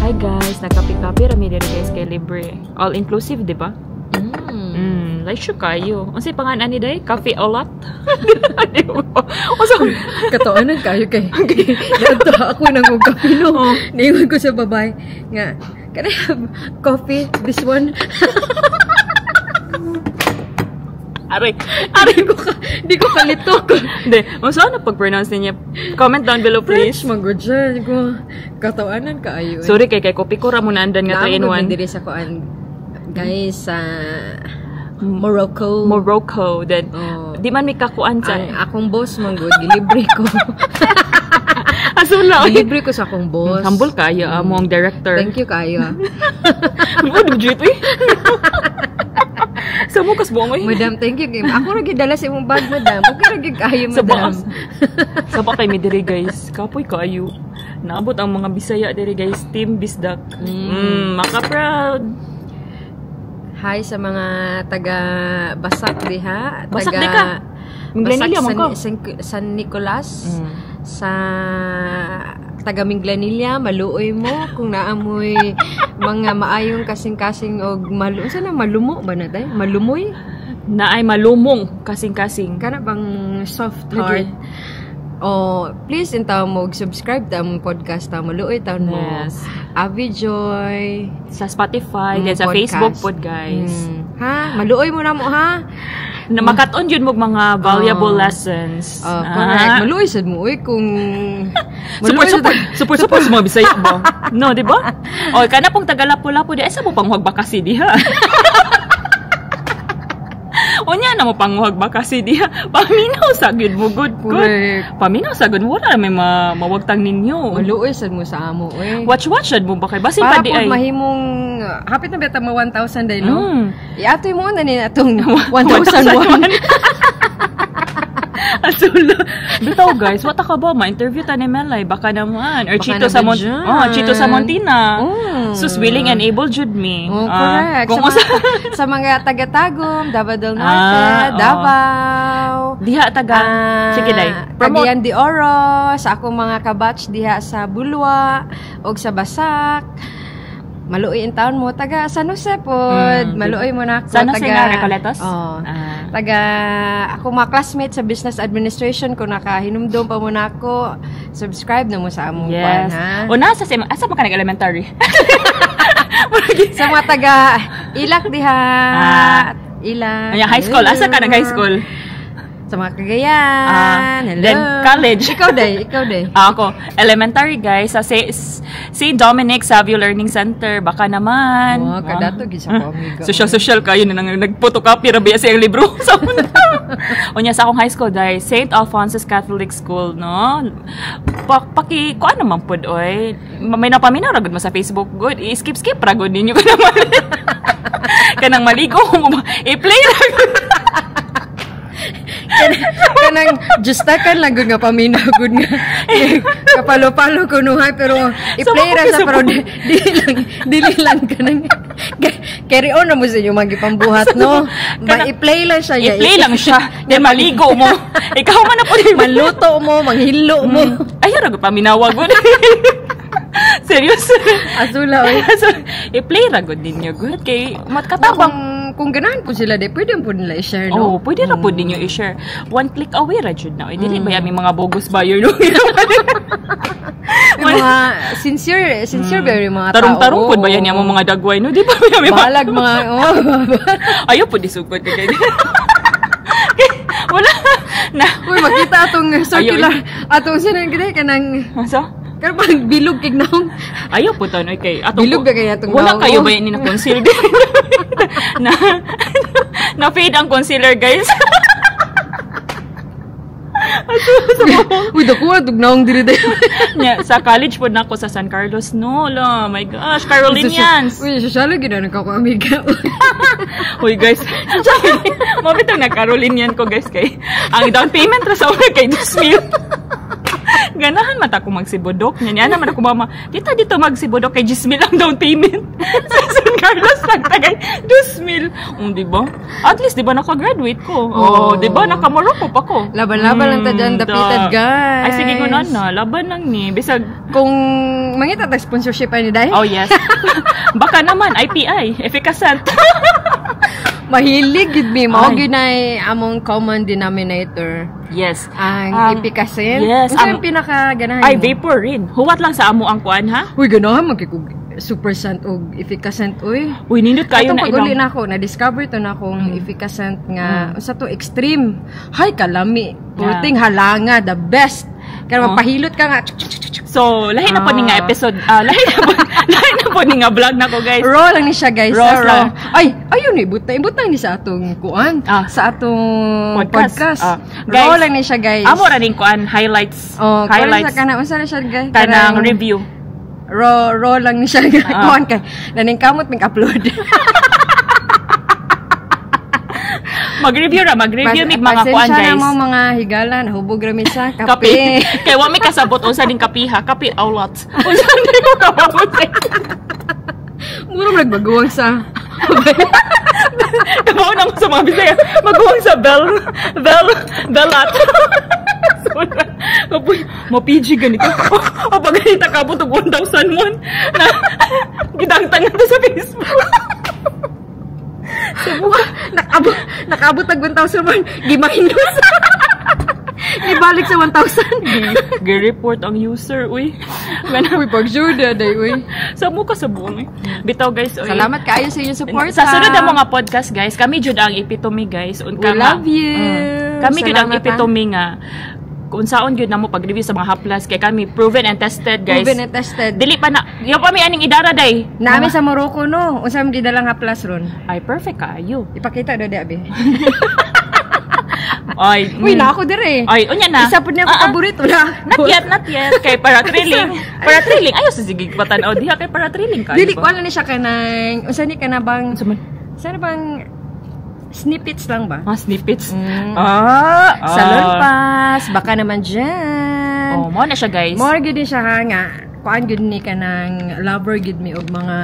Hi guys, nagkape-kape ra mi diri, guys, kay libre. All inclusive, di ba? Mm. Like siya kayo. Unsay pangalan ni day? Cafe Olat? Di ba? Unsa? Katuonan kayo kay. Nato ako nang og kape, no. Oh. Niingon ko sa babae nga, "Can I have coffee? This one." Aray, aray. Di ko kalitok. Hindi, unsa na pag-pronounce niya? Comment down below, Please, please. Magod siya. Ko katawanan kaayo, eh. Sorry kay kopi ko ra mo naandan nga 2 in Naamo 1. diri sa kuan, guys, sa Morocco. Morocco. Then Oh. di man mi kakuan sa Ang akong boss man gud, gilibre ko. Asula. Gilibre ko sa akong boss. Humble kayo amo ang director. Thank you kayo, ah. Oh, di ba eh? Sa mo kasbuong eh. Madam, thank you. Ako ra gyud dala sa imong bag, madam. Okay ra gyud kayo, Sa madam. baas. Sa ba kay mi diri, guys. Kapoy kaayo. Naabot ang mga Bisaya diri, guys, Team Bisdak. Maka-proud. Hi sa mga taga Basak diha. Basak taga di ka? Minglanilla Basak man ka. San Nicolas. Sa taga Minglanilla, maluoy mo kung naamoy mga maayong kasing-kasing og malu sa na malumo ba na tay? Malumoy? Na ay malumong kasing-kasing. Kana bang soft Lagi. heart? Oh, please intaw mo og subscribe ta among podcast ta, maluoy taon mo. Yes. Avi Joy Sa Spotify, then sa podcast. Facebook pod, guys. Ha? Maluoy mo na mo, ha? Na makat-on yun mo mga valuable Oh. lessons. Oh, correct. Ah. Maluoy sad mo oy kung Support, maluoy sad- support, support, support sa mga Bisaya ba? No, di ba? O, kana pong tagalapo-lapo di, ay sa mo panghuwag ba kasi diha? Unya na mo panghuwag ba kasi diha? Paminaw sa gud mo, good, good. Correct. Paminaw sa gud mo, wala may mawagtang ninyo. Maluoy sad mo sa amo oy. Watch, watch, sad mo ba kay? Basin Para pa di po ay. mahimong hapit na beta ma 1,000 day, no? Mm. Iatoy mo na ni atong 1,001. Asula. Bitaw guys, what ka ba? Ma-interview ta ni Melay, baka naman. Or Baka Chito sa naman Mon dyan. Oh, Chito sa Montina. Mm. Sus, willing and able jud me. Oh, Ah, correct. kung Sa mga taga-Tagum, Davao del Norte, Ah, oh. Davao. Diha taga. Ah, Sige day. Promote. Cagayan de Oro, sa akong mga kabatch diha sa Bulua og sa Basak. Maluoy in taon mo taga San Jose pod. Maluoy mo na ako San Jose taga nga Recoletos? Oh. Ah. Taga ako mga classmate sa business administration, kung nakahinumdum pa mo na ako, subscribe na mo sa among kuan, Yes. ha. O nasa sa asa mo ka nag-elementary? Sa mga taga Ilak diha. Ah. Ilak. Anya high school, asa ka nag high school? Sa mga Cagayan. Ah, Hello. then college. Ikaw day, ikaw day. Ah, ako, elementary guys, sa St. Dominic Savio Learning Center, baka naman. Wow, kadato gyud sa ko amiga. Social social kayo na nang nagphotocopy ra biya sa iyang libro sa una. Unya sa akong high school dahil St. Alphonsus Catholic School, no. Paki kuan naman pud oy. May napaminaw ra gud mo sa Facebook good. I-skip skip ra gud ninyo kanang mali. Kanang maligo mo ba? I-play ra gud. Kanang justakan lang gud nga paminaw gud nga kapalo-palo kunuhay, pero i-play ra sa, pero di lang dili lang kanang carry on na mo sa inyong mga gipambuhat, no ba? I-play lang siya ya. I-play lang siya. Then maligo mo. Ikaw man na pud. Maluto mo, manghilo mo. Ayaw ra gud paminawa gud. Seryoso. Asula oy. So, i-play ra gud ninyo gud kay matkatabang. Kung ganahan po sila di, pwede po nila i-share, no? Oh, pwede ra pud ninyo i-share. One click away ra jud na. Oy, dili ba may mga bogus buyer, no? Yung mga sincere sincere ba yung mga tao? Tarong-tarong pud ba yan yung mga dagway, no? Di ba may mga Balag mga, oh. Ayaw pud isugod kay wala na. Uy, makita atong circular atong sinan gid kanang Asa? karon pang bilog kig naong. Ayaw po to, no, kay atong Bilog ba kaya atong wala naong? kayo ba ni na conceal na na fade ang concealer, guys. Uy, dako atong naong diri day. Nya, sa college po na ako sa San Carlos, no, la, my gosh, Carolinians. Uy, sosyal gid na ko amiga. Uy guys, mabit na Carolinian ko, guys, kay ang down payment ra sa una kay 2,000. Ganahan man ta ko magsibudok. Nya niya naman ako, "Mama, dito dito magsibudok kay 10,000 ang down payment." Sa San Carlos nagtagay 2,000. Di ba? At least, di ba, nakagraduate ko. Oh, di ba, naka-Morocco pa ko. Laban-laban lang ta dyan, dapitan, guys. Ay, sige ko na, laban lang ni. Bisag, Kung mangita tag sponsorship ani dahil, oh yes. Baka naman, IPI, Efficacent. Mahilig gid mi, mao Ay. Gyud nay among common denominator. Ang Efficacent. Yes, Unsa yung pinaka ganahan Ay, mo? Vapor rin. Huwat lang sa amo ang kuan, ha? Uy, ganahan man kay kog Super Scent og Efficacent, uy. Uy, nindot kayo Atong na pag-uli ilang. na ako, na-discover to na akong Efficacent nga, unsa to, extreme. Hay, kalami. Pulting halanga, the best. Kaya mapahilot ka nga. Tsk, tsk, tsk, tsk. So, lahi na po ni nga episode, lahi na po ni nga vlog na ko, guys. Raw lang ni siya, guys. Raw Ah, raw. lang. Ay, ayun, ibutang ni sa atong kuan. Sa atong Podcast. podcast. Guys, Raw lang ni siya, guys. Amo ra ning kuan highlights. Oh, highlights. highlights. Sa kana, unsa na siya, guys? Kanang review. Raw, raw lang ni siya. Kuan kay naning kamot mig upload. Mag-review ra, mag-review mig mga kuan, Pasensya na guys. mo mga higala, nahubog ra mi sa Kape. kape. Kay wa mi kasabot unsa ning kapiha, kape awlat. Unsa ning ko kabot. Mura man nagbaguwang sa Kabaw na mo sa mga Bisaya, maguwang sa bell, bell, bellat. So, kapoy, mo PG ganito. O pag ganito kabot og 1,001 na gidangtangan to sa Facebook. Nakaabot tag 1,000 man, giminus. Ibalik sa 1,000. Gi-report ang user, uy. Uy, pag sure na day, uy. Sa mo ka sa buong eh. Bitaw, guys, uy. Salamat kaayo sa inyong support. Sa sunod na mga podcast, guys, kami jud ang epitome, guys. Unka We nga- love you. Kami jud ang Salamat, ah. epitome nga kung saon jud namo pag-review sa mga haplas kay kami proven and tested, guys. Proven and tested. Dili pa na yo pa mi aning idara day. Naami sa Morocco, no? Unsa man gidalang haplas ron? Ay, perfect kaayo. Ipakita do di abi. Ay, Uy, na ako dire. Ay, unya na. Isa pud niya ako paborito na. Not yet, not yet. Kay para thrilling. Para thrilling. Ayo sa sige patan-aw diha kay para thrilling kayo. Dili ko alam ni siya kanang unsa ni kana bang Unsa man? Sana bang snippets lang ba? Mga snippets. Salon pass, baka naman dyan. Oh, mo na siya, guys. More gud ni siya ha nga kuan gud ni kanang lover gud mi og mga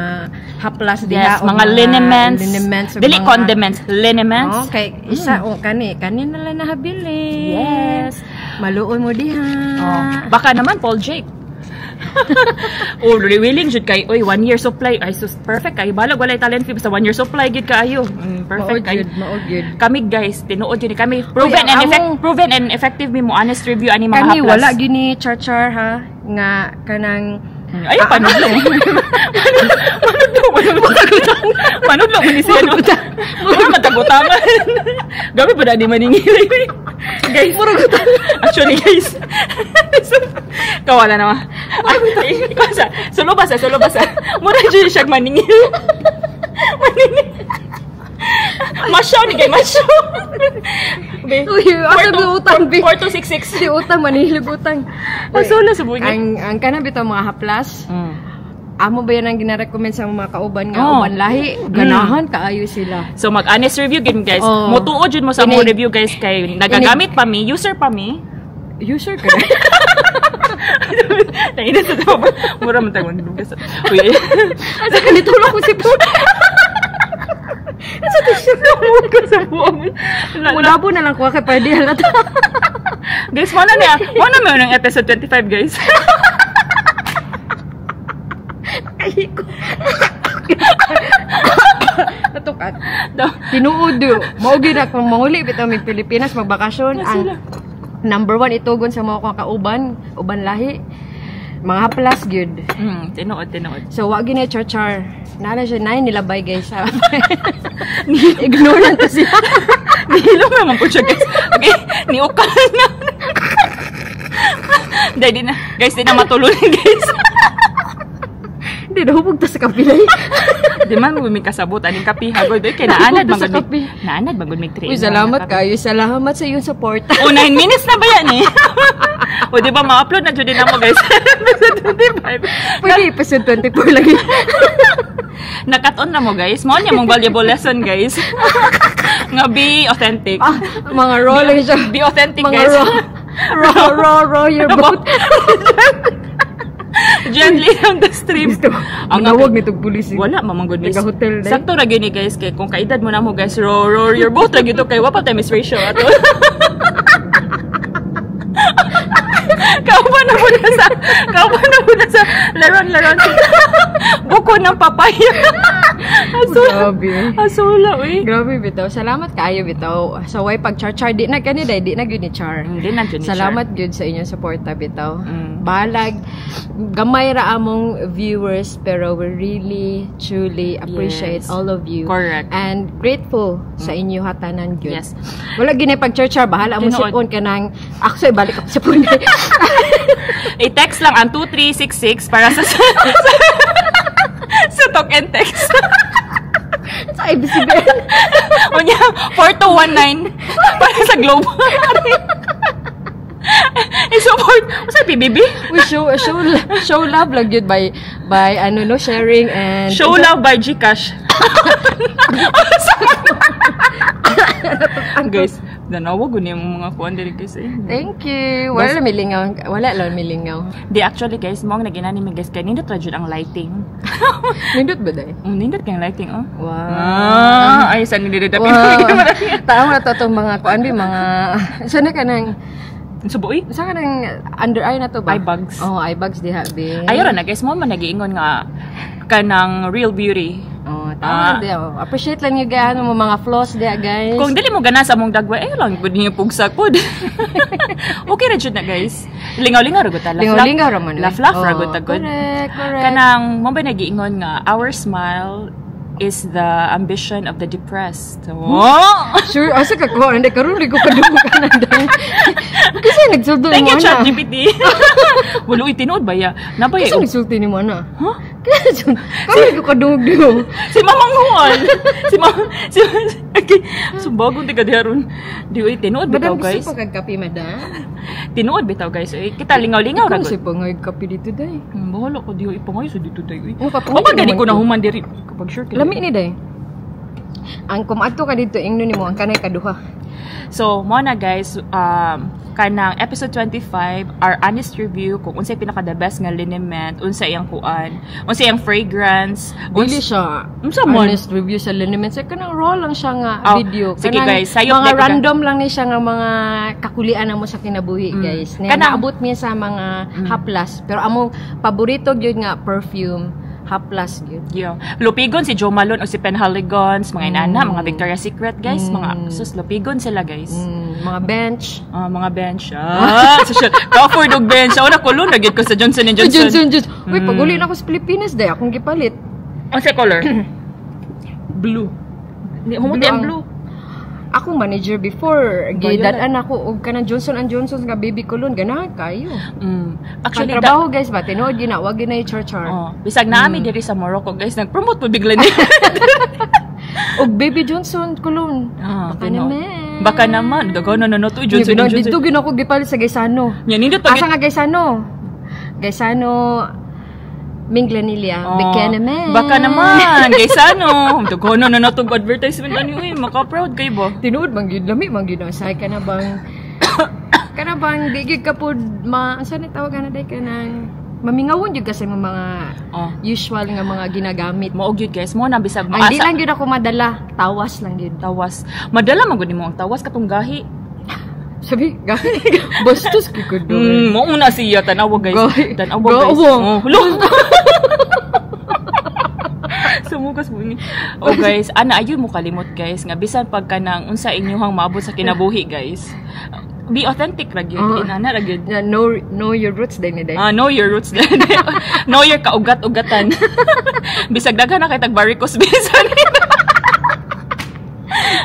haplas diha Yes, og mga liniments. Liniments og Dili mga- condiments, liniments. Oh, kay isa o kani kani na lang nahabilin. Yes. Maluoy mo diha. Oh, baka naman Paul Jake. Oh, willing jud kay oy, one year supply, ay sus, perfect kay balag walay talent fee, basta one year supply gid kaayo. Perfect Mao kayo. jud, mao jud. Kami, guys, tinuod jud ni kami, proven Uy, ang and effect, proven and effective mi mo honest review ani mga Kami haplas. wala gyud ni char-char ha nga kanang Ay, panudlo. Panudlo, panudlo. Panudlo mo ni siya, no? Mura matagutangan. Gabi pa na di maningil. Guys, actually, guys. Kawala na ma. Ay, sa, sulo ba sa, sulo ba sa. Mura dyan siya maningil. Maningil. Masyaw ni kay masyaw. Be, Uy, asa ba utang, be? 4266. Si utang manihilog utang. Ang solo sa buhay. Ang kanang bitaw mga haplas. Amo ba yan ang ginarecommend sa mga kauban nga Oh. uban lahi? Ganahan kaayo sila. So mag-honest review gid, guys. Oh. Motuo jud mo sa among review, guys, kay nagagamit pa mi, user pa mi. User ka na. Nainis sa tao. Mura man tagong dugas. Uy. Asa ka nitulog ko si Paul? Sa tisyo ko sa buong. Mulabo na lang ko kay pwede halata. Guys, mo na niya. Mo na mo ng episode 25, guys. Ay ko. Natukat. Daw. Tinuod do. Mao gyud na kung manguli bitaw mi Pilipinas magbakasyon ang number one itugon sa mga kauban, uban lahi. Mga haplas gyud. Tinuod, tinuod. So wa gyud na char-char. Naa na siya nay nilabay, guys. Ignore lang to siya. Nihilom naman po siya, guys. Okay, niukal na. Dahil di na, guys, di na matuloy, guys. Hindi nahubog ta sa kapilay. Di man mo may kasabot aning kape hagod oy kay naanad Sa man gud kape. naanad man gud mig Uy, salamat kayo. Salamat sa iyong support. Oh, 9 minutes na ba yan eh? O, di ba, ma-upload na jud din mo, guys. Episode 25. Pwede episode 24 lagi. Nakat-on na mo, guys. Mao niya mong valuable lesson, guys. Nga be authentic. Ah, mga raw lang siya. Be authentic, Mga guys. raw. Raw, raw, raw your boat. Gently down the stream. Ang nawag nitong pulis. Wala mamang good, miss. Nag-hotel day. Sakto ra gyud ni, guys, kay kung kaedad mo na mo, guys, row row your boat ra gyud to kay wa pa tay Miss Ratio ato. Kauban na po na sa laron laron buko ng papaya. Asula. Grabe. Asula uy. Grabe bitaw. Salamat kaayo bitaw. Sa way pag char char di na kani day, di na gyud ni char. Hindi na gyud ni char. Salamat gyud sa inyong suporta bitaw. Balag gamay ra among viewers pero we really truly appreciate all of you. Correct. And grateful sa inyo hatanan gyud. Yes. Wala gini pag char char, bahala mo Tinuod. sipon ka nang ako sa ibalik ako sa punay. I-text lang ang 2366 para sa talk and text. Sa ABCBN. Unya, 4219 para sa Globe. I-support. Unsa PBB? We show show show love lang gyud by ano no, sharing and Show love by GCash. Guys, danawa gud yung mga kuan diri, guys eh. Thank you. Wala lang milingaw. Wala lang milingaw. Di actually, guys, mo ang naginani mi, guys, kay nindot ra jud ang lighting. Nindot ba day? Nindot kay ang lighting oh. Wow. Ah, ay sa nindot Wow. Tao na to itong mga kuan bi mga sana ka nang Subo eh. Sa ka nang under eye na to ba? Eye bags. Oh, eye bags diha bi. Ayo ra na, guys, mo man nagiingon nga kanang real beauty. Oh, tama Ah. diha. Oh. Appreciate lang yung ano mo mga flaws diha, guys. Kung dili mo gana sa among dagway, ay lang gud niyo pugsa pod. Okay ra jud na, guys. Lingaw-lingaw ra gud ta. Lingaw-lingaw ra man, eh. Laf-laf ra Oh, gud ta gud. Correct, correct. Kanang mo ba nagiingon nga our smile is the ambition of the depressed. Oh! Sure, asa ka kuha? Hindi, karon di ko kadungog ka na dahil. Kasi nagsulto Thank mo you, na. ChatGPT. Walo, tinuod ba ya? Nabaya. Kasi nagsulti ni mo na. Huh? Kasi karon di ko kadungog di mo. Si Mamang Juan. Si Mamang si Okay. So bagong ti kadiharon. Di uy tinuod bitaw, Madam, guys. gusto pa kag kape, madam? Tinuod bitaw, guys. Uy, kita lingaw-lingaw ra Ikaw gud. si pangay kape dito day. Bahala ko di uy pangayo sa dito day uy. Oh, kapangayo Kapag gani naman ko na ko. human diri kapag sure kay. Lami ni day. Ang kumadto ka dito ingno nimo ang kanay kaduha. So, mo na guys, kanang episode 25, our honest review kung unsay pinaka the best nga liniment, unsa iyang kuan, unsa iyang fragrance, Dili siya Unsa man? honest review sa liniment. Sa kanang raw lang siya nga Oh, video. sige, Kanang guys, sayop mga na ko random lang ni siya nga mga kakulian na mo sa kinabuhi, guys. Na Kanang naabot mi sa mga haplas. Pero among paborito gyud nga perfume, haplas gyud. Yeah. Lupigon si Jo Malone o si Penhaligons, mga inana, mga Victoria's Secret, guys, mga sus lupigon sila, guys. Mga bench. Ah, mga bench. Ah, social. Ka-afford og bench. Ako na kulon na gyud ko sa Johnson and Johnson. Johnson, Johnson. Uy, pag uli na ako sa Pilipinas, day akong gipalit. Unsa color? Blue. Humuti Blue ang blue. Ako manager before, Violet. gidad-an ako og kanang Johnson and Johnson nga baby cologne, ganahan kayo. Actually, Actually, trabaho guys ba tinuod gyud na, wag gyud na char-char. Oh, bisag naami diri sa Morocco, guys, nag-promote po bigla ni. Og baby Johnson cologne. Ah, baka tinuod. naman. Baka naman, daghan na na to Johnson and Johnson. Dito gyud ako gipalit sa Gaisano. Nya nindot pag Asa nga Gaisano? Gaisano Minglanilla. Oh, Baka naman. Baka naman, guys, ano? Daghan na na to advertisement ani uy, maka-proud kay ba? Tinuod man gyud, lami man gyud ang say kana bang di gyud ka pod ma unsa ni tawag ana day kanang mamingawon gyud kasi mga usual nga mga ginagamit. Mao gyud, guys, mo na bisag Ang di lang gyud ako madala, tawas lang gyud. Tawas. Madala man gud nimo ang tawas katong gahi. Sabi, gahi. Bastos gyud ko Mo una siya tanawa, guys. Gahi. Tanawa, guys. Gawa. Oh, lo. Sumukas mo ni. Oh guys, ana ayo mo kalimot, guys, nga bisan pag kanang unsa inyuhang maabot sa kinabuhi, guys. Be authentic ra gyud, inana ra gyud. Na, know your roots din ni day. Ah, know your roots. Know your kaugat-ugatan. Bisag daghan na kay tag varicose bisan.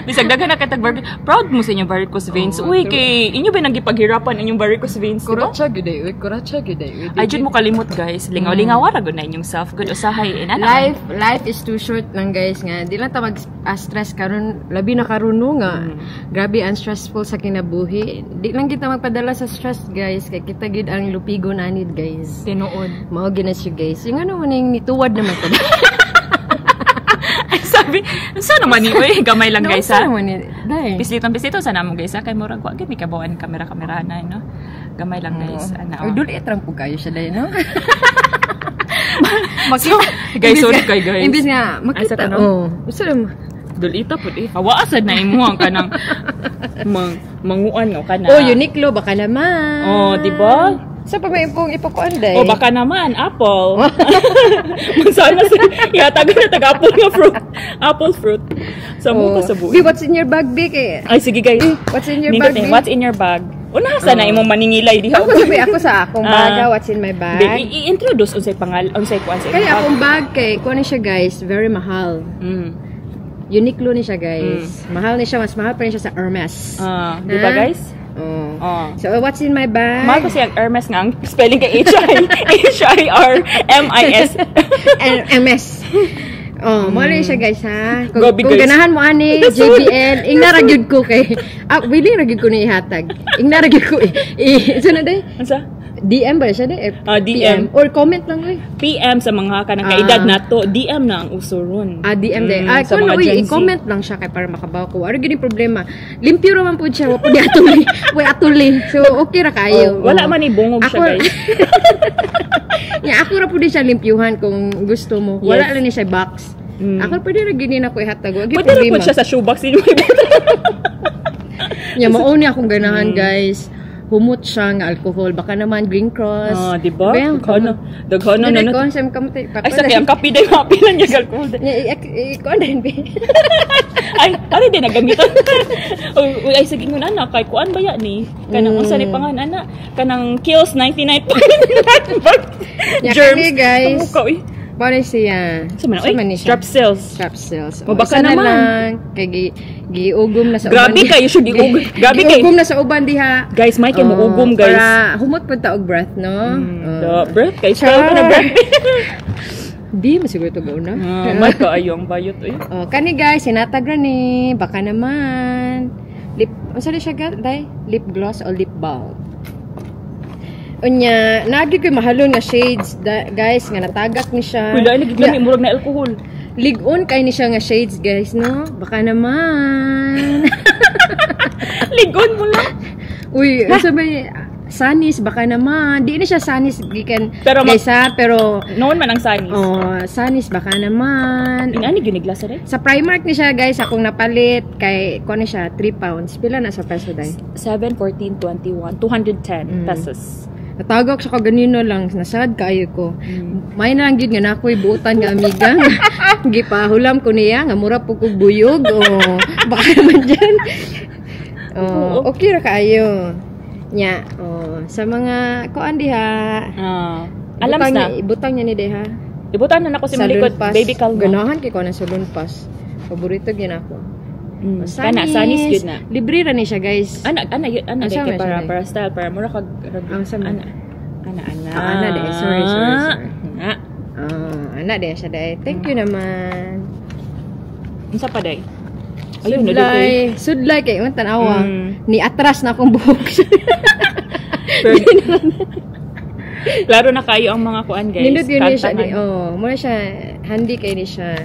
Bisag daghan na kay tag varicose. Proud mo sa inyong varicose veins. Oo, Uy, true. kay inyo ba nagipaghirapan inyong varicose veins, di ba? Kuratsa gyud ay, uy, kuratsa gyud ay. Uy, Ay, jud mo kalimot, guys. Lingaw-lingaw ra gud na inyong self. Good usahay inana. Life life is too short lang, guys, nga di lang ta mag stress karon, labi na karon no nga grabe ang stressful sa kinabuhi. Di lang kita magpadala sa stress, guys, kay kita gid ang lupigo nanid, guys. Tinuod. Mao gyud na siya, guys, yung ano man yung nituwad naman ta. Ay, sa Grabe. Unsa naman ni oy, gamay lang, guys, Unsa ha. Naman ni day? Pisliton pisliton sa namo, guys, ha, kay murag wa gyud mi kabawan kamera kamera na, no. Gamay lang, guys, ana. Oy, Oh. duli rang po kayo siya day, no? So, guys, sorry kay guys. Imbis nga Ay, sa makita. tanong? Oh, unsa naman? Dulita pud eh. Hawa sad na imo ang kanang manguan no kana. Oh, Uniqlo, baka naman. Oh, di ba? Sa pa may ipong ipakuan day? Oh, baka naman apple. Mansana sa ihatag na tag apple nga fruit. Apple fruit. Sa mo Oh. ka sa Bi, buhi. what's in your bag, Bi? Kay, Ay, sige, guys. What's in your Nindot bag, eh, Bi? what's in your bag? Una sa na imong maningilay diha. Ako sabi ako sa akong bag, Ah. ah, what's in my bag? Bi, i-introduce unsay pangal unsay kuan sa imong Kaya bag. akong bag kay kuan ni siya, guys, very mahal. Uniqlo ni siya, guys. Mahal ni siya, mas mahal pa rin siya sa Hermes. Ah, di ba, Ha? guys? Oh. Oh. So what's in my bag? Mahal ko siya ang Hermes nga ang spelling kay H I H I R M I S. MS. Oh, mo rin siya, guys, ha. Kung, Grabe, kung guys. ganahan mo ani JBL, ingna ra gyud ko kay ah, willing ra gyud ko ni ihatag. Ingna ra gyud ko eh. Eh, so na day? Unsa? DM ba siya day? Eh, Ah, DM. PM. Or comment lang oy. PM sa mga kanang kaedad Ah. nato, DM na ang uso ron. Ah, DM day. Ah, sa kung mga ano, uy, Gen Z. i-comment lang siya kay para makabaw ko. Ano gini problema? Limpyo ra man pud siya, wa pud atuli. Way atuli. So okay ra kayo. Oh, wala man ni bungog siya, guys. Nya ako ra pud siya limpyuhan kung gusto mo. Wala Yes. lang ni siya box. Ako pwede ra gini na ko ihatag. Wa gyud Pwede ra problema. po siya sa shoebox inyo. Nya mao ni akong ganahan, guys. Humot siya nga alcohol. Baka naman Green Cross. Ah, di ba? Diba? Daghan na. Daghan na Dili na. ko sa kamot. Ay, sa kay ang kape day mapilan niya alcohol. Nya i kuan din be. Ay, ari din nagamitan. Uy, uy, ay sige ngon ana kay kuan ba ya ni? Kanang unsa ni pangan ana? Kanang kills 99.9 Nya germs. kani, guys. Tumuka, uy. Mao ni siya. Sa man, Sa oy, man ni siya? Strep cells. Strap cells. O, baka isa na naman. lang. Kay giugom na sa Grabe uban. kayo, siya giugom. Grabe kayo. Giugom na sa uban diha. Guys, may kay Oh, muugom, guys. Para humot pud ta og breath, no? Oh. The breath kay spell ko na breath. Di masiguro to gauna. Ah, may kaayo ang bayot oy. Oh, kani guys, sinatag ra ni, baka naman. Lip, unsa ni siya day? Lip gloss o lip balm? Unya, nagi ko'y mahalon nga shades da, guys, nga natagak ni siya. Uy, lain lagi lami murag na alcohol. Ligon kay ni siya nga shades, guys, no? Baka naman. Ligon mo lang. Uy, unsa may Sanis, baka naman. Di ni siya sanis gikan Pero guys ha, pero Noon man ang sanis. oh, sanis, baka naman. Ingani gyud ni glass eh. Sa Primark ni siya, guys, akong napalit kay kuno siya 3 pounds. Pila na sa peso day? 7, 14, 21, 210 pesos. Natagak sa kaganino lang, nasad kaayo ko. May na lang gyud nga na ako'y buutan nga amiga. Gipahulam ko niya nga mura po kog buyog o baka naman dyan. Oh, okay ra kaayo. Nya, oh, sa mga kuan diha. Ah. Alam Ibutang na. Ibutang niya ni diha. Ibutan na nako si malikod, Pass. baby kalma. Ganahan kay ko na Salonpas. Paborito gyud ako. Kana sanis gyud na. Libre ra ni siya, guys. Ana ana yun ana Asa day kay man siya, para day? para style para mura kag Ah, asa man? ana ana ana. Ah, ana day. Sorry, sorry, sorry. Na. Ah, ana diha siya day. Thank you naman. Unsa pa day? Ayun na Sudlay, sudlay kay imong tan-awa. Ni atras na akong buhok. Pero, klaro na kayo ang mga kuan, guys. Nindot yun ni siya. Kantahan. Di, oh, muna siya handy kay ni siya.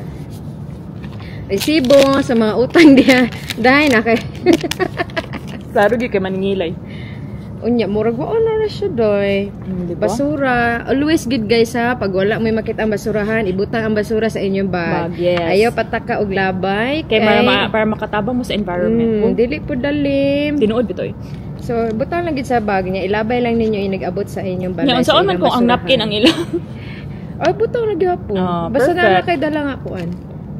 Resibo sa mga utang diha. Dahil na kay Klaro gyud kay maningilay. Unya, murag wa na ra siya doy. Di ba? Basura. Always good, guys, ha. Pag wala mo'y makita ang basurahan, ibutang ang basura sa inyong bag. Bag, yes. Ayaw pataka og labay. Kay para makatabang mo sa environment. Mm, dili po dalim. Tinuod bitoy. So, butang lang gid sa bag niya. Ilabay lang ninyo yung nag-abot sa inyong balay. Nya sa unsaon man inyong kung ang napkin basurahan. ang ila. Ay, butang na gyapon. Ah, Basta na perfect. na kay dala nga kuan.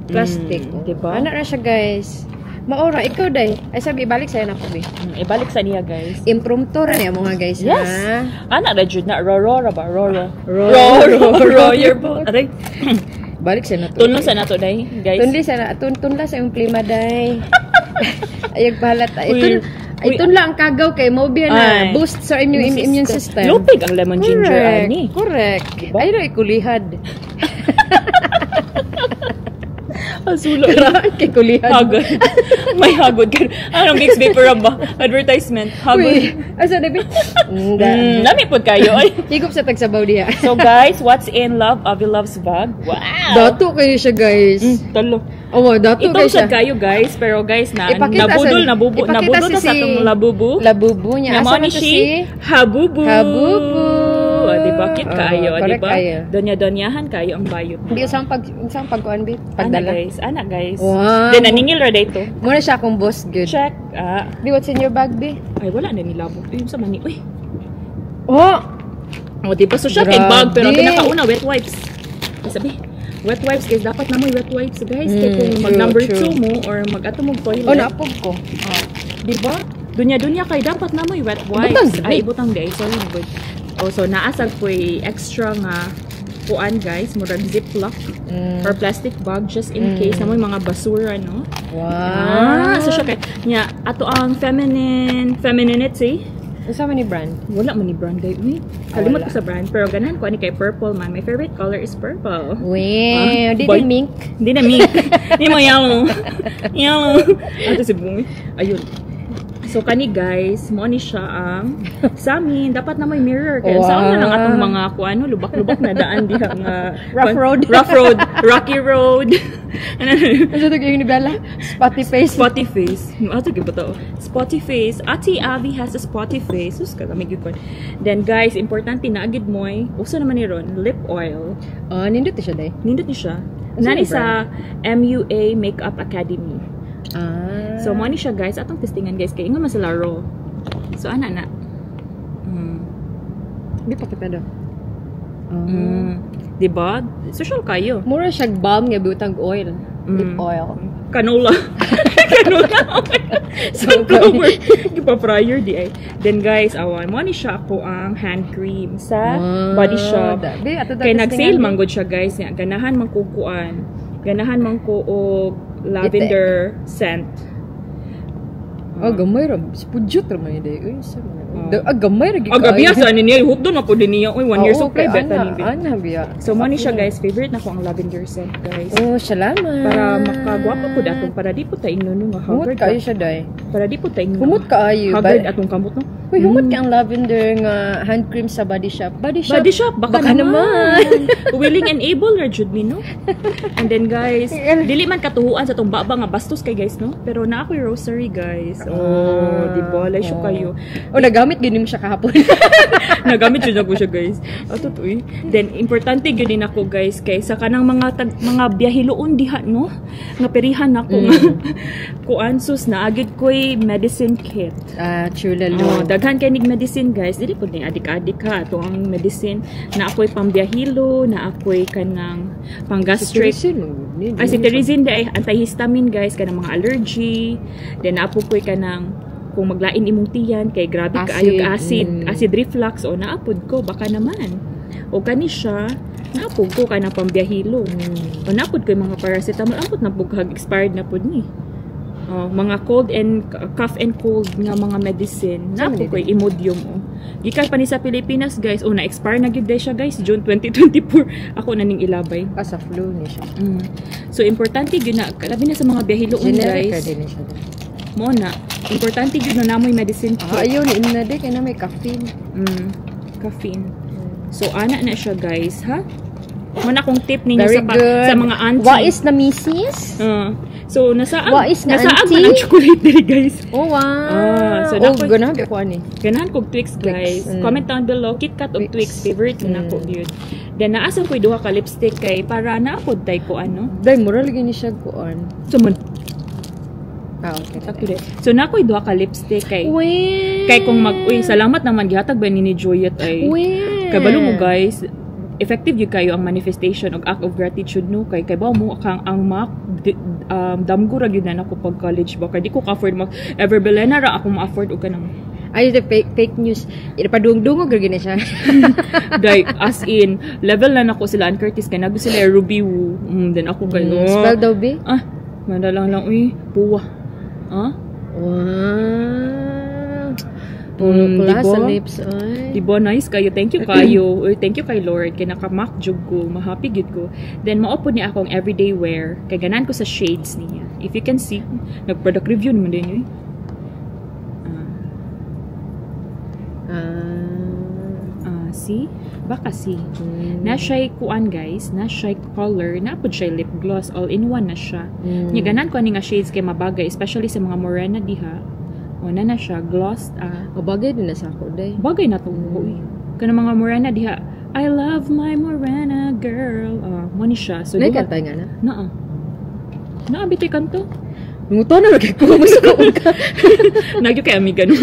Plastic. Oh. Diba? Ana ra siya, guys. Maora, ikaw day. Ay, sabi, ibalik sa'yo na ko, be. Ibalik sa niya, guys. Impromptu ra niya mga guys, Yes. ha? Ana ra jud na roro ra ba roro. Ro- Ro ro ro your boat. Aray. Balik sa nato. Tunlo sa nato day, guys. Tunli sa na, tunla sa imong plima day. Ayag bahalat. Ay, Uy, tun, ay uy. tunla ang kagaw kay mo biya na Ay. boost sa inyong immune system. Lupig ang lemon ginger Correct. ani. Correct. Diba? Ay, no, ikulihad. Asula. Karaan kay kulihan. Hagod. May hagod. Anong Vicks VapoRub ba? Advertisement. Hagod. Uy, asa na bi? Lami pod kayo. Ay. Higop sa tagsabaw diha. So guys, what's in Love Avi Loves bag? Wow! Dato kayo siya, guys. Talo. Oh, dato Ito kayo siya siya. Kayo, guys, pero guys na Ipakita nabudol, nabubu, ipakita nabudol na sa si atong labubu. Labubu niya. Na Asa mao man ni to si Habubu. Habubu. O, di ba? Cute Oo, kaayo, di correct ba? kayo. Donya-donyahan kayo ang bayot. Di usang pagkuan bi? Ana Pagdala. Guys, ana guys. Wow. Then naningil ra dito. Muna siya akong boss good. Check. Ah, Di, what's in your bag, bi? Ay, wala na nilabot. Uy, sa mani. Uy. Oh! O, di ba? So siya kay bag, pero ang Grabe. Pinakauna, wet wipes. Sabi, wet wipes, guys. Dapat na mo wet wipes, guys. Kaya kung mag True, number true. 2 mo or mag ato mo toilet. Oh, naapog ko. Oh, di ba? Dunya-dunya kay dapat na mo wet wipes. Ibutang, di. Ay, ibutang guys. Sorry, good. Oh, so naasag ko'y extra nga kuan guys, murag ziplock or plastic bag just in case na mo mga basura, no? Wow. Ah, so siya kay nya ato ang feminine femininity. Unsa man ni brand? Wala man ni brand guys. Uy, kalimot Wala. Ko sa brand pero ganahan ko ani kay purple man. My favorite color is purple. Wow, Ah, di boy. di mink. Hindi na mink. Hindi mo yellow. Yellow. Ato si Bungi. Ayun. So kani guys, mo ni siya ang sa amin dapat na may mirror kay saan na lang atong mga kuano lubak-lubak na daan diha nga Rough road. Rough road, rocky road. Ano? Unsa to kayong ni Bella? Spotty face. Spotty face. Ato gyud ba to? Spotty face. Ate Avi has a spotty face. Sus ka lamig gyud ko. Then guys, importante na agid moy. Uso naman ni ron lip oil. Oh, nindot siya day. Nindot ni siya. Asa Nani yung sa MUA Makeup Academy. Ah. So, mo ni siya guys. Atong testingan guys. Kay ingon man sila raw. So, ana na. Di pa kita daw. Oh. Diba? Social kayo. Mura siya balm nga butang oil. Lip oil. Canola. Canola. Sunflower. Gipa-fryer di ay. Then guys, awan. Mo ni siya ako ang hand cream sa Body Shop. Di, ato Kay nag-sale testingan. man gud siya guys. Nya, ganahan man ko kuan. Ganahan man ko og lavender scent. Oh, gamay ra. Pudyot ra man day. Uy, sa man. Oh. Ah, gamay ra gyud Ah, gabi sa ni niya. Hope doon ako din niya. Uy, 1 year Oo, supply kay beta ana, ni Bi. ana biya. So mo ni siya guys, favorite na ko ang lavender scent guys. Oh, salamat. Para makagwapo po atong para di po ta ingnon nga Humot haggard. kaayo siya day. Para di po ta ingnon. Humot kaayo. Haggard atong kamot no. Uy, humot ka ang lavender nga hand cream sa Body Shop. Body Shop. Body Shop, baka, Baka naman. Willing and able ra jud mi no. And then guys, dili man katuhuan sa tong baba nga bastos kay guys no, pero naa ko'y rosary guys. Oh, di ba? Laysyo kayo. Oh, nagamit gyud nimo siya kahapon. Nagamit jud ako siya guys. Ato to eh. Then importante gyud din ako guys kay sa kanang mga mga biyahiloon diha no, nga perihan nako nga kuan sus naagid ko'y medicine kit. Ah, chulalo. Oh, daghan kay nig medicine guys. Dili pud ning adik-adik ha ato ang medicine na ako'y pambiyahilo, na ako'y kanang pang-gastric. Ay, cetirizine di ay antihistamine guys kanang mga allergy. Then naapo ko'y kanang kung maglain imong tiyan kay grabe kaayo ka acid, acid reflux o naapod ko baka naman. O kani siya, naapod ko kanang pambiyahilo. O naapod ko yung mga paracetamol, ambot na pud kag expired na pud ni. Oh, mga cold and cough and cold nga mga medicine. Saan Naapod man ko yung Imodium oh. Gikan pa ni sa Pilipinas guys. Oh, na-expire na gyud day siya guys, June 2024. Ako na ning ilabay. Ah, sa flu ni siya. So importante gyud na labi na sa mga biyahiloon Generic guys. ra din ni siya. Mo na importante gyud na namoy medicine kit. Ah, ayaw ni na di kay na may caffeine. Caffeine. So ana na siya guys, ha? Mo na akong tip ninyo Very good. sa mga auntie. What is na missis? Ah, so nasa What is na nasa auntie? man ang chocolate diri guys. Oh, wow. Ah, so Oh, ganahan ko ani. Ganahan kog Twix guys. Twix. Comment down below KitKat og Twix Twix. favorite na ko gyud. Then naasa ko'y duha ka lipstick kay para naapod tay ko ano. Day mura lagi ni siya kuan. So man Ah, okay. sakto di. So na ko'y duha ka lipstick kay Weh. kay kung mag uy salamat naman gihatag ba ni Joyet ay. Weh. Kabalo mo guys, effective gyud kayo ang manifestation og act of gratitude no kay kay ba mo kang ang Mac di, damgo ra gyud na nako pag college ba kay di ko ka-afford mag Ever Bilena ra ako ma-afford og kanang Ay, the fake fake news. Ipadungdungog ra gyud na siya. Like as in level na nako sila Ann Curtis kay nago sila Ruby Woo then ako kay oh. Spell daw be. Ah, manda lang lang uy, puwa ah. Wow. Pula Diba? sa lips. Ay. Diba, nice kayo. Thank you kayo. Uy, thank you kay Lord. Kay naka-MAC jud ko. Mahappy gyud ko. Then, mao po ni akong everyday wear. Kay ganahan ko sa shades niya. If you can see, nag-product review naman din yun. Ah, Ah. Ah, see? Baka see. Mm. Na siya'y kuan, guys, na siya'y color, na pud siya'y lip gloss, all in one na siya. Nya ganahan ko ani nga shades kay mabagay, especially sa mga morena diha. O na na siya gloss, ah. O, bagay din na sa ako, day. Bagay na to ko. Kana mga morena diha. "I love my morena girl." Ah, mo ni siya. So Nay duha. Kanta nga na. Naa. Naa bitay kanto. Nguto na lagi ko masuko ka. Nagyo kay amiga no.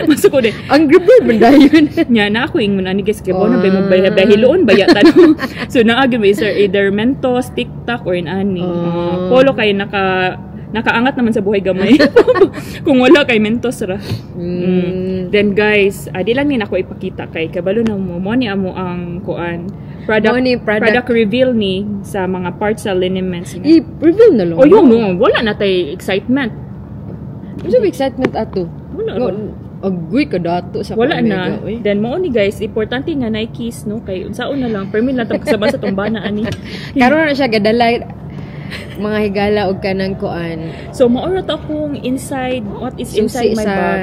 Masuko de. Ang bird man dayon. Nya na ako ingon ani, guys, kay bono ba mo Ah. bahiloon ba yata, no? So naa gyud may either Mentos, Tic Tac or in ani. Ah. Ah, polo kay nakaangat naman sa buhay gamay. Kung wala kay Mentos ra. Then guys, di lang ni nako ipakita kay kabalo na mo mo ni amo ang kuan product, Mo ni product. Product reveal ni sa mga parts sa liniments nga. I-reveal na lang. Oh, yun no, wala na tay excitement. Unsa ba excitement ato? Wala Ngo, ra. agoy ka dato sa Wala Omega, na. uy. Then mo ni guys, importante nga Nikes no kay unsaon na lang permi lang ta kasama sa tumbana ani. Karon na siya gadala mga higala og kanang kuan. So mao ra to akong inside, what is inside Susi my sa bag.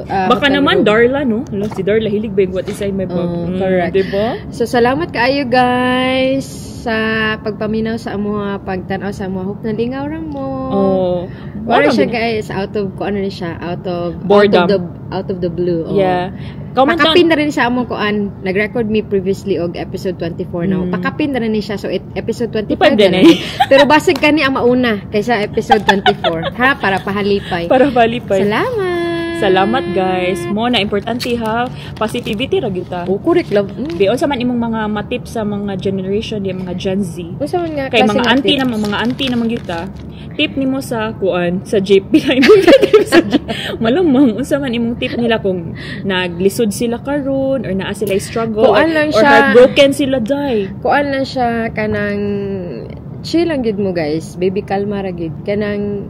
ah, Baka hotel naman room. Darla no. Hala, si Darla hilig ba yung what inside my bag? Oh, correct. Diba? So salamat kaayo, guys, sa pagpaminaw sa amoa, pagtan-aw sa amoa. Hope nalingaw ra mo. Oh. Wala Wala siya ba- guys, out of kuan na siya, out of Boredom. out of the blue. Oh. Yeah. Comment down. Pakapin na rin sa among kuan. Nag-record me previously og episode 24 now. Pakapin na rin ni siya, so it, episode 25 25 na din rin. eh. Pero basig kani ang mauna kaysa episode 24. Ha, para pahalipay. Para palipay. Salamat. Salamat, guys. Mo na importante ha, positivity ra gyud ta. Oh, correct, love. Di unsa man imong mga matip sa mga generation di mga Gen Z? Unsa man nga Kay klase mga nga auntie tips? na mga auntie naman gyud ta. Tip nimo sa kuan sa jeep, pila imong tip sa jeep? Malamang unsa man imong tip nila kung naglisod sila karon or naa sila struggle Kuan lang or siya. Heartbroken sila day. Kuan lang siya, kanang chill lang gid mo, guys. Baby, kalma ra gid. Kanang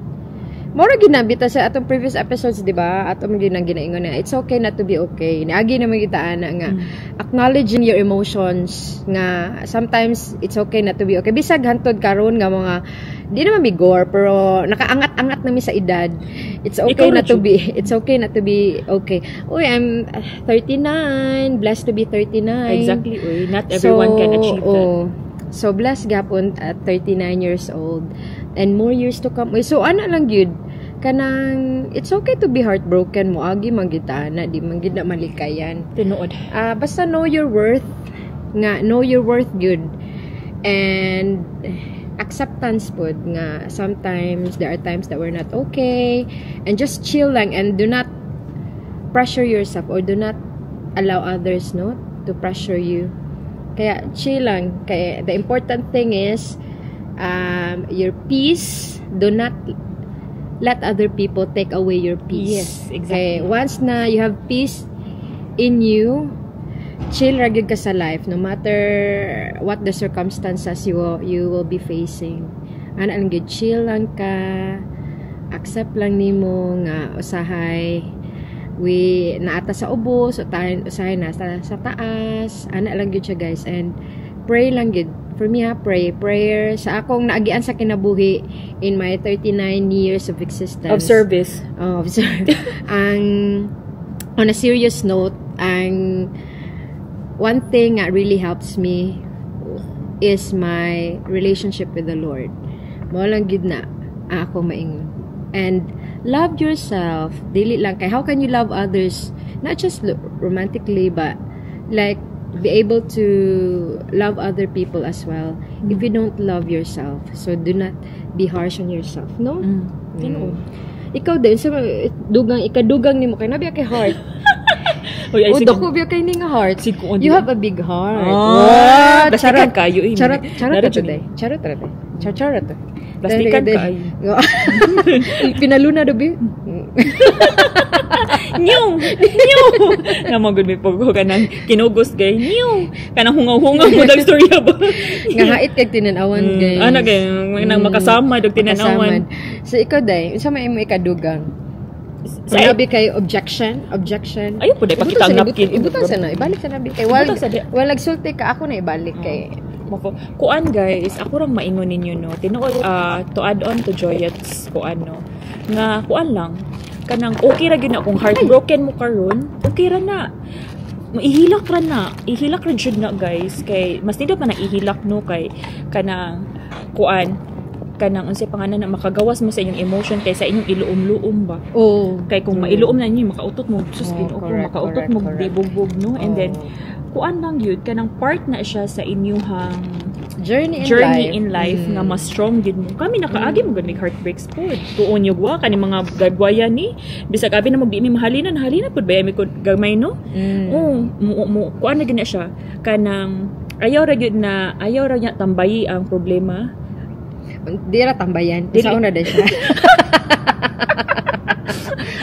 mora gid na bita sa atong previous episodes, di ba? Atong gid nang ginaingon na it's okay not to be okay. Niagi naman kita ana nga acknowledging your emotions nga sometimes it's okay not to be okay. Bisag hantod karon nga mga di naman migor pero nakaangat-angat na mi sa edad. It's okay Ikaw ra not to jud. be it's okay not to be okay. Uy, I'm 39, blessed to be 39. Exactly, uy. Not everyone can achieve that. Oh, so blessed gapon at 39 years old and more years to come. Uy, so ana lang gyud kanang it's okay to be heartbroken, mo agi man gyud ta ana, di man gyud na malikayan. Tinuod. Ah, basta know your worth nga, know your worth gyud and acceptance pod nga sometimes there are times that we're not okay and just chill lang and do not pressure yourself or do not allow others, no, to pressure you. Kaya chill lang. Kaya the important thing is your peace. Do not let other people take away your peace. Kaya once na you have peace in you, chill ra gyud ka sa life no matter what the circumstances you will be facing. Ana lang gyud, chill lang ka, accept lang nimo nga usahay we naata sa ubos, usahay nasa sa taas. Ana lang gyud siya, guys, and pray lang gyud. For me ha, pray, prayer sa akong naagian sa kinabuhi in my 39 years of existence. Of service. Of service. Ang on a serious note, ang one thing that really helps me is my relationship with the Lord. Mao lang gid na ang ako maingon. And love yourself. Dili lang kay how can you love others, not just romantically, but like be able to love other people as well if you don't love yourself? So do not be harsh on yourself, no? Mm. Tinuod. Ikaw din sa dugang, ikadugang nimo kay nabiya kay heart. Uy, ay, Oh, sige. dako biya kay ni nga heart. Sige, You have a big heart. Ah, What? plastikan kayo eh. Charot, charot Nara to jud day. Charot ra day. Charot to. Plastikan kaayo. Pinaluna do bi. New! New! Namo gud may pag kanang kinugos gay. New! Kanang hungaw-hungaw mo dag storya ba? Nga hait kay tinan-awan, guys. Ana kay nang makasama dog tinanawan. Makasamad. So ikaw day, unsa may imo ikadugang? Sa Nabi kay objection, objection. Ayaw po, dahil Ibutang pakita sa ang na, napkin. Ibutang sa na, ibalik sa nabi. Kay while, Ibutang sa di- while nagsulti ka, ako na ibalik kay. Mako. Kuan guys, ako rang maingon ninyo, no. Tinuod, to add on to Joyet's kuan, no. Nga kuan lang kanang okay ra gyud na kung heartbroken mo karon, okay ra na. Ihilak ra na. Ihilak ra jud na, guys, kay mas nindot man ang ihilak, no, kay kanang kuan kanang unsay pangalan na makagawas mo sa inyong emotion kaysa inyong iluom-luom ba. Oh. Kay kung mailuom na ninyo, makautot mo, sus, Ginoo ko, makautot mo dibugbog, no. And then kuan lang yun, kanang part na siya sa inyong journey in journey life. In life nga mas strong gid mo. Kami nakaagi mo gud mig heartbreaks pod. Tuon yung wa kani mga gagwaya ni bisag abi na mo di mi mahalinan, halina pud ba mi ko gamay, no. Oh, mo kuan na gid na siya kanang ayaw ra gyud na, ayaw ra niya tambayi ang problema. Di ra tambayan. Dili. Sa una dahil siya.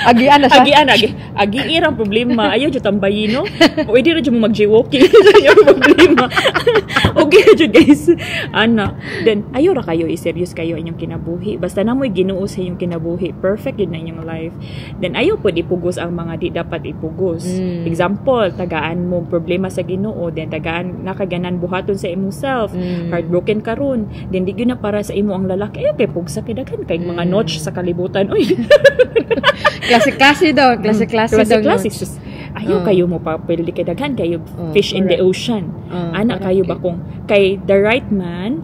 Agian na siya. Agian, agi agi ang problema, ayaw jud tambayi, no. Pwede ra jud mo mag-jaywalking sa inyong problema. Okay ra jud, guys, ana. Then ayaw ra kayo i-serious kayo inyong kinabuhi. Basta na mo'y Ginoo sa inyong kinabuhi, perfect yun na inyong life. Then ayaw pod ipugos ang mga di dapat ipugos. Example, tagaan mo problema sa Ginoo, then tagaan nakaganan buhaton sa imong self. Heartbroken karon, then di gyud na para sa imo ang lalaki, ayaw kay pugsa kay daghan kay mga notch sa kalibutan, oy. Klase-klase daw. Klase-klase daw. Klase-klase. Sus, ayaw kayo mo pa pwede kay daghan kayo fish in the ocean. Ana kayo ba kung kay the right man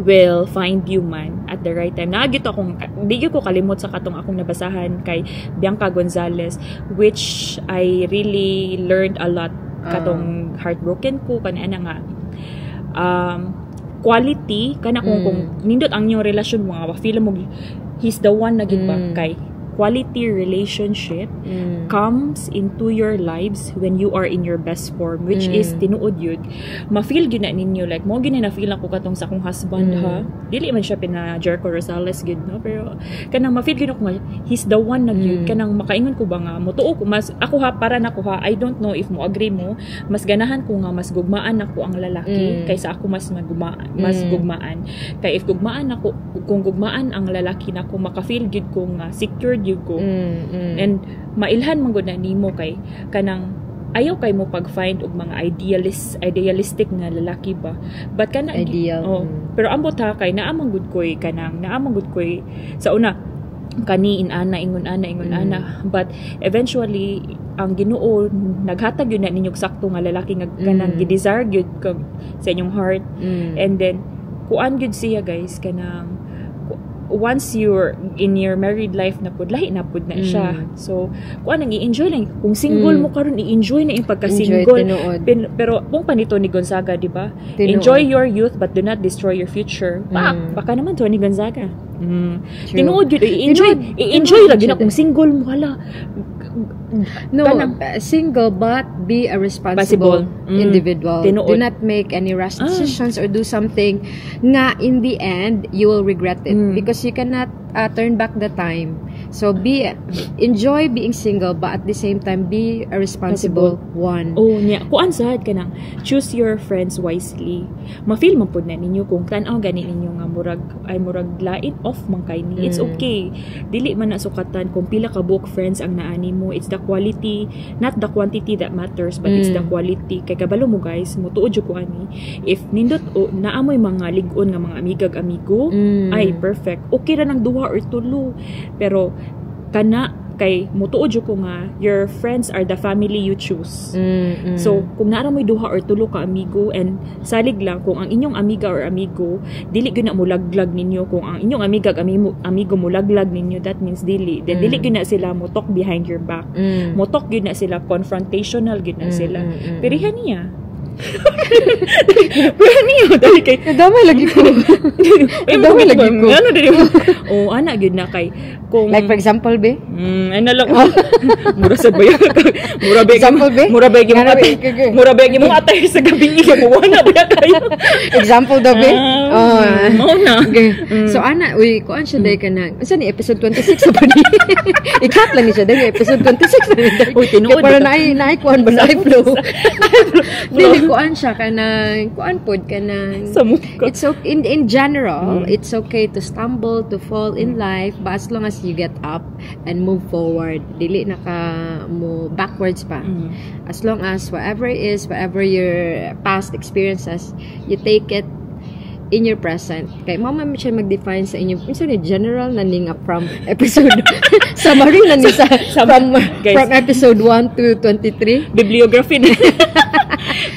will find you man at the right time. Naagito akong di gyud ko kalimot sa katong akong nabasahan kay Bianca Gonzalez, which I really learned a lot katong heartbroken ko kani ana nga quality kana kung kung nindot ang inyong relasyon, mga feel mo he's the one na gid ba, kay quality relationship comes into your lives when you are in your best form, which is tinuod yun, ma-feel gyud na ninyo. Like mo gyud na na-feel ako katong sa akong husband ha, dili man siya pina Jericho Rosales gyud, no, pero kanang ma-feel gyud ako nga he's the one na gyud. Kanang makaingon ko ba nga motuo ko mas ako ha, para nako ha, I don't know if mo agree mo, mas ganahan ko nga mas gugmaan ako ang lalaki kaysa ako mas maguma mas gugmaan. Kay if gugmaan ako, kung gugmaan ang lalaki nako, maka-feel gyud ko nga secured gyud ko. And mailhan man gud na nimo kay kanang ayaw kay mo pag-find og mga idealistic nga lalaki ba. But kana Ideal. Oh, pero ambot ha, kay naa man gud koy kanang naa man gud koy sa una kani in ana ingon ana ingon ana, but eventually ang Ginoo naghatag yun na ninyo og sakto nga lalaki nga kanang gi-desire gyud kag sa inyong heart. And then kuan gyud siya, guys, kanang once you're in your married life na pud, lahi na pud na siya. So kuan ang i-enjoy lang kung single mo karon, i-enjoy na yung pagka-single. Enjoy, tinuod. Pero kung panito ni Gonzaga, di ba? Tinuod. "Enjoy your youth but do not destroy your future." Pak, baka naman Toni Gonzaga. True. Tinuod yun, i-enjoy Tinuod. I-enjoy Tinuod lagi na siya. Kung single mo, hala. No, single but be a responsible Responsible. Individual. Tinuod. Do not make any rash decisions or do something nga in the end you will regret it because you cannot turn back the time. So be enjoy being single, but at the same time be a responsible one. Oh, niya. Kuan sad kanang choose your friends wisely. Ma-feel man pud na ninyo kung tan-aw gani ninyo nga murag ay murag lain, off man kay ni. It's okay. Dili man na sukatan kung pila ka buok friends ang naani mo. It's the quality, not the quantity that matters, but it's the quality. Kay kabalo mo, guys, mutuod jud ko ani. If nindot o naamoy mga lig-on nga mga amigag amigo, ay perfect. Okay ra nang duha or tulo. Pero kana kay mutuod jud ko nga your friends are the family you choose. So, kung naa mo'y duha or tulo ka amigo and salig lang kung ang inyong amiga or amigo dili gyud na mulaglag ninyo. Kung ang inyong amiga ag amigo mulaglag ninyo, that means dili. Then dili gyud na sila mo talk behind your back. Mo talk gyud na sila, confrontational gyud na sila. Pirihan niya. Pirihan niya dali kay Nadamay lagi ko. Ay, Nadamay lagi ko. Ano dili mo? Oh, ana gyud na kay kung Like for example, be? Ano lang. Mura sa ba? Mura ba? Example, be? Mura ba yung Nga na, atay? be? Kage. Mura ba yung atay sa gabi? Mo wala ba kayo? Example daw, be? Ah, Oh. mao na. Okay. So ana, uy, kuan siya dahil ka na. Unsa ni episode 26 na ba ni? I-cut lang ni siya dahil episode 26 na ni. Uy, tinuod Kaya para ito. naay naay kuan ba, naay flow. Dili. Kuan siya kanang kuan pod kanang Sa muka. It's okay in general, it's okay to stumble, to fall in life, but as long as you get up and move forward, dili na ka mo backwards pa. As long as whatever it is, whatever your past experiences, you take it in your present. Kay mao man siya mag-define sa inyo. Unsa ni general na ni nga from episode summary na ni sa from Guys. From episode 1 to 23. Bibliography na.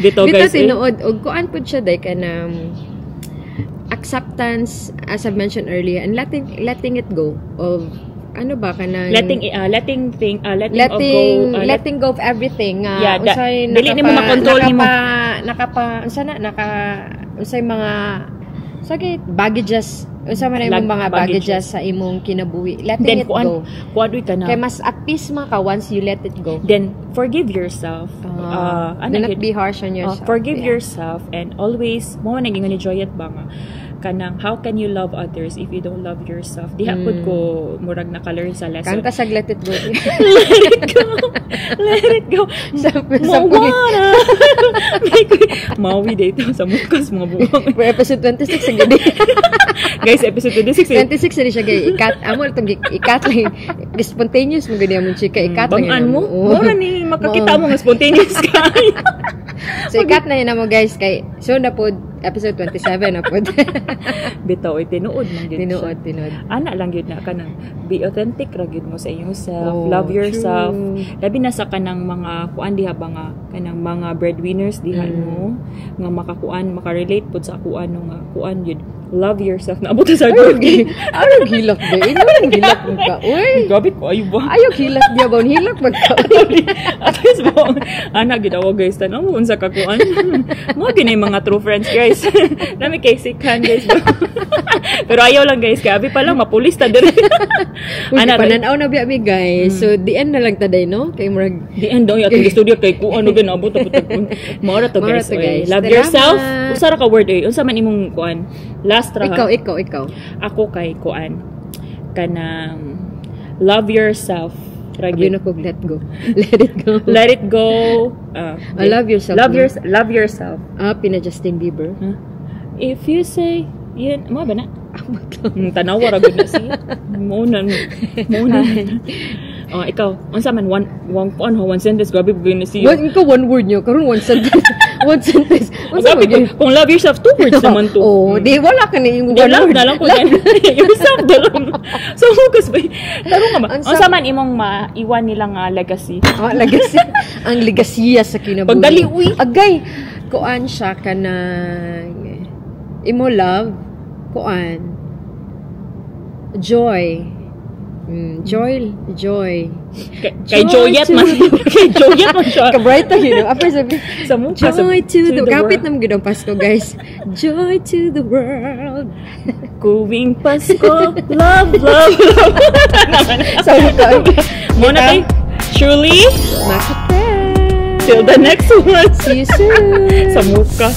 Dito, Dito guys, eh. tinuod og kuan pud siya day kanang acceptance, as I've mentioned earlier, and letting it go of ano ba kanang Letting thing letting, letting of go letting go of everything nga Yeah, unsay dili nimo makontrol nimo. Nakapa unsa na naka unsay mga sige baggages, unsa man imong mga baggages. Baggages sa imong kinabuhi, letting Then it kuan go kuan uy ka na. Kay mas at peace man ka once you let it go. Then forgive yourself. Ah, Ano do not gyud? Be harsh on yourself. Forgive yourself and always mo man naging ni Joyet ba nga kanang how can you love others if you don't love yourself? Diha pud ko murag naka-learn sa lesson. Kanta sa "Let It Go." Let it go, let it go. Sa Moana. Maui dito sa mukas mga buwang. For episode 26 sa gid. Guys, episode 26 eh. 26 na siya kay i-cut amo itong i-cut lang, spontaneous mo gani among chika, i-cut lang Bangan yun mo. amo. Oo. Mura ni makakita mo nga spontaneous ka. So i-cut na yun amo, guys, kay so na pod episode 27 na pod. Bitaw ay tinuod man gyud siya. Tinuod, tinuod. Ana lang gyud na kanang be authentic ra gyud mo sa inyong self, Oh, love yourself. True. Labi na sa kanang mga kuan diha ba nga kanang mga breadwinners diha no nga makakuan, makarelate pud sa kuan no nga kuan gyud, love yourself na abot sa Ayaw, ayaw hilak ba? Ino hilak mo ka. Uy! Gabi ko ayo ba. Ayaw hilak diya ba? Hilak mag ka. At least mo ana gid ako, guys, tan mo unsa ka kuan mo gini mga true friends, guys. Nami kay sikan, guys, pero ayaw lang, guys, kay abi pa lang mapulis ta diri. Uy, Ana, pananaw na biya mi, guys. So, the end na lang taday, no? Kay murag The end daw atong studio kay kuan no ginabot abot mao ra to, Mao ra guys, to, oy. Guys. Love Salamat. Yourself. Usa ra ka word eh. Unsa man imong kuan last ra ha? Ikaw, ikaw, ikaw. Ako kay kuan kanang love yourself ra Abi gyud. Na kog let go. Let it go. Let it go. I love yourself, Love no? your love yourself. Ah, pina Justin Bieber. Huh? If you say yun mo ba na? Amot lang. Tanawa ra gud na siya. Mo na mo na. Oh, ikaw, unsa man one one kuan ha, one sentence, grabe gud na siya. One, ikaw one word nyo. Karon one sentence. One sentence. Unsa Grabe man yun? ko, kung love yourself, two words naman to. Oh, di wala ka na yung Di one love word. na lang ko yan. Yourself na lang. So, focus ba? Taro nga ba? Unsa- Unsa man imong maiwan nila nga legacy? Ah, legacy. Ang legasiya sa kinabuhi. Pagdali, uy. Agay, kuan siya kanang imo love, kuan joy. Joy, joy. Kay Joy Joyet to man. Kay Joyet man siya. Kabright you know. After sabi, Sa mukha. Joy to the, world. Kapit na gud ang Pasko, guys. Joy to the world. Kuwing Pasko, love, love, love. So, Muna kay Truly, Maka till the next one. See you soon. Sa muka.